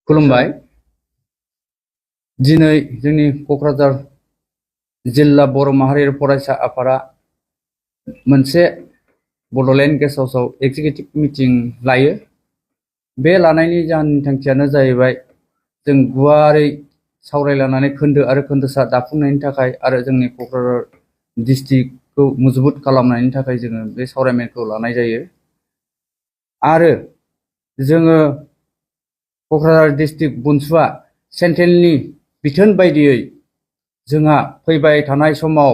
खुलुमबाय। दिनै जोंनि क'क्राझार जिल्ला बर' माहारियारि फरायसा आफादा मोनसे बड'लेण्ड गेस्ट हाउसआव एगजिकिउटिभ मिटिं लायो। बे लानायनि जाहोननि थांखियानो जाहैबाय जों गुवारै सावरायलायनानै खोन्दो आरो खोन्दोसा दाफुंनायनि थाखाय आरो जोंनि क'क्राझार डिस्ट्रिक्टखौ मजबुत खालामनायनि थाखाय जोङो बे सावरायमेलखौ लानाय जायो। आरो जोङो क'क्राझार डिस्ट्रिक्ट बुनसुआ सेन्ट्रेलनि बिथोन बायदियै जोंहा फैबाय थानाय समाव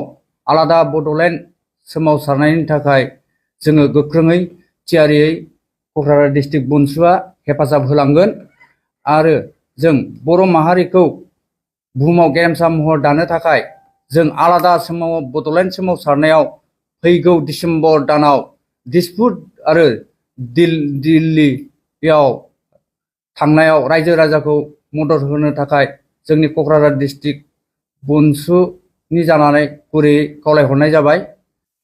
आलादा बड'लेण्ड सोमावसारनायनि थाखाय जोङो गोख्रोङै थियारियै क'क्राझार डिस्ट्रिक्ट बुनसुआ हेफाजाब होलांगोन आरो जों बर' माहारिखौ बुहुमाव गेरेमसा महर दानो थाखाय जों आलादा बड'लेण्ड सोमावसारनायाव फैगौ डिसेम्बर दानाव दिसपुर आरो दिल्लीयाव थांनायाव रायजो राजाखौ मदद होनो थाखाय जोंनि क'क्राझार डिस्ट्रिक्ट बुनसुनि जानानै गुरैयै खावलायहरनाय जाबाय।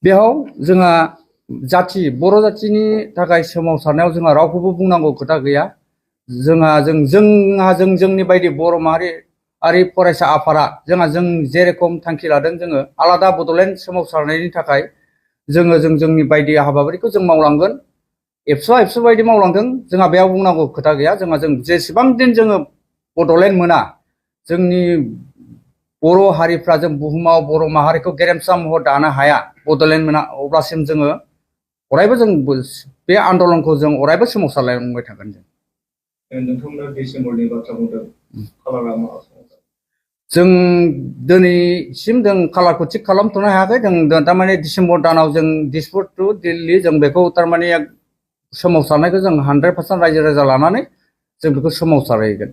बेयाव जोंहा बर' जाथिनि थाखाय सोमावसारनायाव जोंहा रावखौबो बुंनांगौ खोथा गैया। जोंनि बायदि बर' माहारियारि फरायसा आफादा जों जेरेखम थांखि लादों जोङो आलादा बड'लेण्ड सोमावसारनायनि थाखाय जोंनि बायदि हाबाफारिखौ जों मावलांगोन। एबसु बायदि मावलांथों, जोंहा बेयाव बुंनांगौ खोथा गैया। जों जेसेबां दिन जोङो बड'लेण्ड मोना, जोंनि बर' हारिफ्रा जों बुहुमाव बर' माहारिखौ गेरेमसा महर दानो हाया, बड'लेण्ड मोना, अब्लासिम जोङो अरायबो बे आन्दलनखौ जों अरायबो सोमावसारलांबाय थागोन। नोंथांमोना डिसेम्बरनि बाथ्रा बुंदों, खालारा मा? जों दिनैसिम जों खालारखौ थिग खालामथ'नो हायाखै। जों थारमाने डिसेम्बर दानाव जों दिसपुर टु दिल्ली जों बेखौ थारमाने सोमावसारनायखौ जों 100% रायजो राजा लानानै जों बेखौ सोमावसारहैगोन।